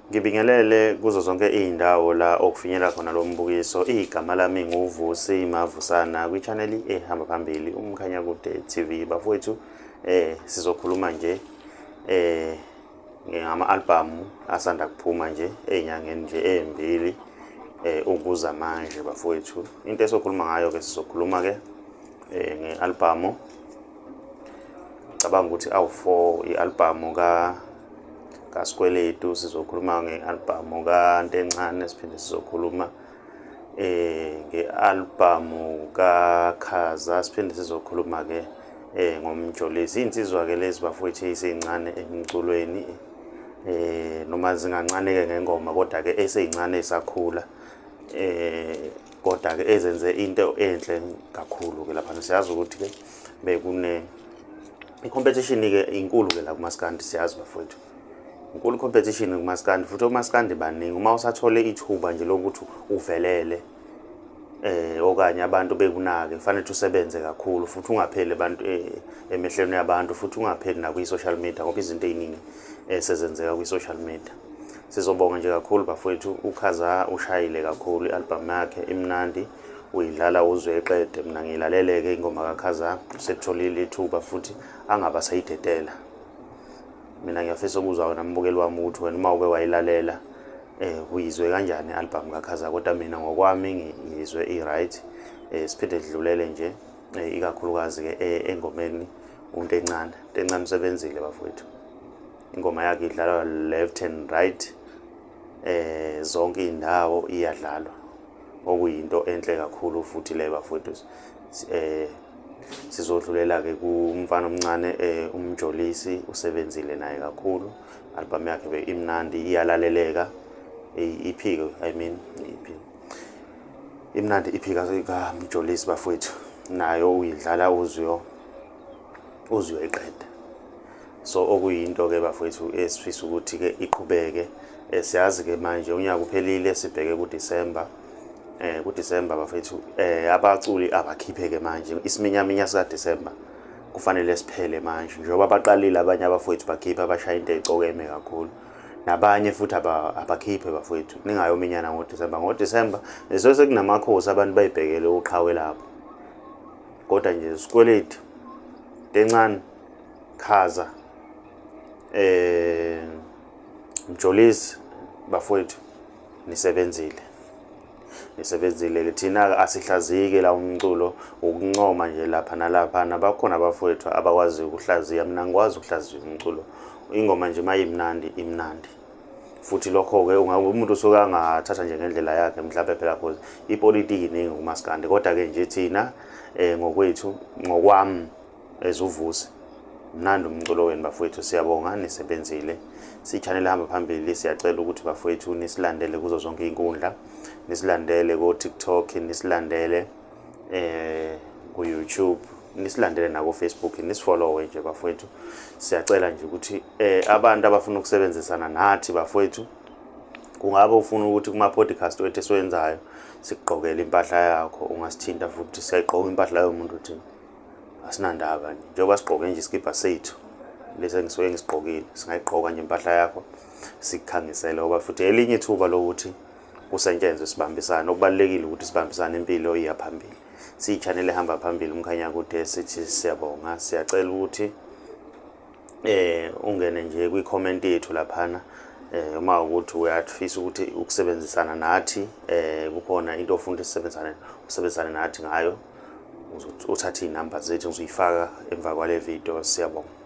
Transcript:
Ngibingelele kuzo zonke izindawo la okufinyela khona lo mbukiso. Igama lami nguVusi Mavusana kwi-channel ehamba phambili uMkhanyakude TV. Bafowethu, sizokhuluma nje ngama-albhamu asanda kuphuma nje ey'nyangeni nje ey'mbili ukuza manje bafowethu. Into esokhuluma ngayo ke, sizokhuluma ke nge-albhamu, ngicabanga ukuthi awu-4, i-albhamu kaSkweletu, sizokhuluma nge-albhamu kaNtencane, siphinde sizokhuluma nge-albhamu kaKhaza, siphinde sizokhuluma ke ngoMjolisi. Iy'nsizwa ke lezi bafowethu ey'seyincane emculweni, noma zingancane ke ngengoma, kodwa ke eseyincane esakhula, kodwa ke ezenze into enhle kakhulu ke lapha. Siyazi ukuthi ke bekune i-competition ke inkulu ke la kumaskandi, siyazi bafowethu, inkulu competition kumaskandi, futhi omaskandi baningi. Uma usathole ithuba nje lokuthi uvelele okanye abantu bekunake, kufanele usebenze kakhulu futhi ungapheli abantu emehlweni yabantu, futhi ungapheli nakwi-social media, ngoba izinto ey'ningi sezenzeka kwi-social media. Sizobonga nje kakhulu bafowethu, uKhaza ushayile kakhulu, i-album yakhe imnandi, uyidlala uzwe eqede. Mina ngiyilalele-ke ingoma kaKhaza, sekutholile ithuba futhi angaba sayidedela. Mina ngiyafisa ukuzwa wena mbukeli wami ukuthi wena uma uke wayilalela uyizwe kanjani i-album kaKhaza, kodwa mina ngokwami ngiyizwe i-right. Siphinde sidlulele nje ikakhulukazi ke engomeni uNtencane. Ntencane usebenzile bafowethu, ingoma yakhe idlalwa left and right, zonke indawo iyadlalwa, okuyinto enhle kakhulu futhi le bafowethu. Sizodlulela ke kumfana omncane uMjolisi, usebenzile naye kakhulu, album yakhe be imnandi, iyalaleleka, EP, I mean EP imnandi, EP kaMjolisi bafowethu, nayo uyidlala uzwe iqeda. So okuyinto ke bafowethu esifisa ukuthi ke iqhubeke. Siyazi ke manje unyaka uphelile, sibheke kuDecember. KuDecember bafethu, abaculi abakhiphe ke manje, isiminyaminya sika December kufanele siphele manje, njengoba baqalile abanye abafowethu bakhipha, abashaya into ecokeme kakhulu, nabanye futhi abakhiphe bafowethu, ningayominyana ngoDecember. NgoDecember leso sekunamakhosi, abantu bayibhekele uqhawe lapho. Kodwa nje Sikweletu, Ntencane, Khaza, Mjolisi bafowethu, nisebenzile, nisebenzile. Thina asihlazike la umculo, ukuncoma nje lapha nalapha, nabakhona abafowethu abakwazi ukuhlaziya. Mina ngikwazi ukuhlaziya umculo, ingoma nje mayimnandi imnandi, futhi lokho ke umuntu usuke angathatha nje ngendlela yakhe, mhlawumbe phela cause ipolitiki iningi kumaskandi. Kodwa ke nje thina ngokwethu, ngokwami ezuvusi, mnandi umculo wenu bafowethu, siyabonga, nisebenzile. Si-channel ehamba phambili, siyacela ukuthi bafowethu nisilandele kuzo zonke iy'nkundla, nisilandele ko-TikTok, nisilandele ku YouTube, nisilandele nako Facebook, nisifollowe nje bafowethu. Siyacela nje ukuthi abantu abafuna ukusebenzisana nathi bafowethu, kungabe ufuna ukuthi kuma podcast wethu esiwenzayo sikugqokele impahla yakho, ungasithinta futhi siyayigqoka impahla yomuntu thina, asinandaba nje. Njengoba sigqoke nje isikibha sethu lesi engisuke ngisigqokile, singayigqoka nje impahla yakho sikukhangisele, ngoba futhi elinye ithuba lokuthi kusetshenzwe sibambisane. Okubalulekile ukuthi sibambisane, impilo iya phambili. Siyi-channel ehamba phambili uMkhanyakude, sithi siyabonga. Siyacela ukuthi ungene nje kwi-comment yethu laphana, uma ukuthi uyafisa ukuthi ukusebenzisana nathi, kukhona into ofuna ukuthi usebenzisane nathi ngayo, uthathe iy'namba zethu, ngizoyifaka emva kwale video. Siyabonga.